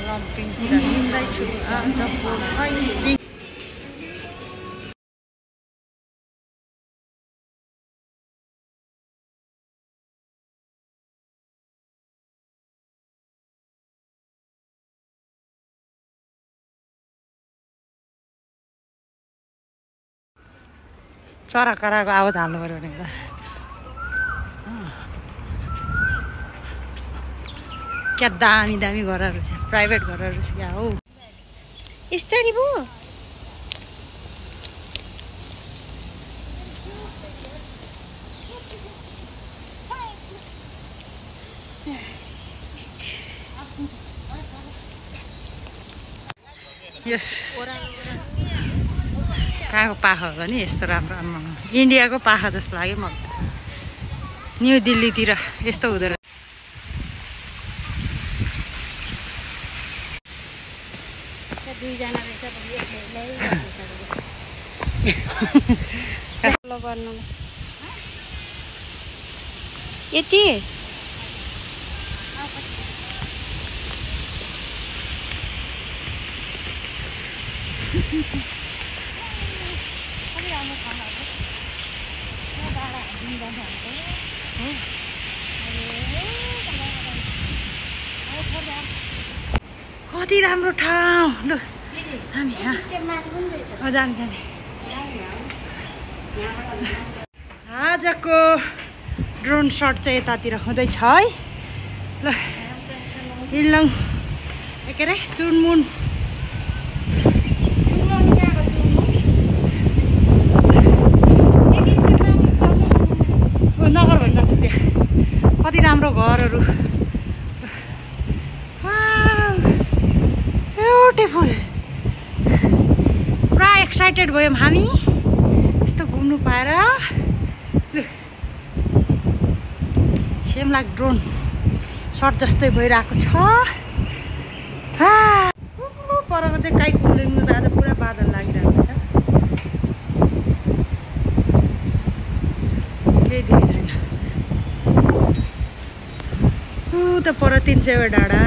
लम्पिङ सिधा हिँड्दैछु आजको अहिले चरा कराको आवाज हाल्नु पर्यो भने क्या दामी दामी घरहरू छ प्राइभेट घरहरू छ क्या हो यस्तरी भो यस कहाँको पाखा हो नि यस्तो राम्रो आम्मा इन्डियाको पाखा जस्तो लाग्यो म न्यू दिल्लीतिर यस्तो हुँदो रहेछ दुईजना रहेछ यति कति राम्रो ठाउँ लु हामी जाने जाने आजको ड्रोन सट चाहिँ यतातिर हुँदैछ है ल हिलङ के अरे चुनमुन नगर भन्दा छ त्यहाँ कति राम्रो घरहरू ब्युटिफुल पुरा एक्साइटेड भयौँ हामी यस्तो घुम्नु पाएर सेम लाइक ड्रोन सर्ट जस्तै भइरहेको छ परको चाहिँ काहीँ कुलिनु त आज पुरा बादल लागिरहेको छ केही देखेको छैन तु त पर 300 डाँडा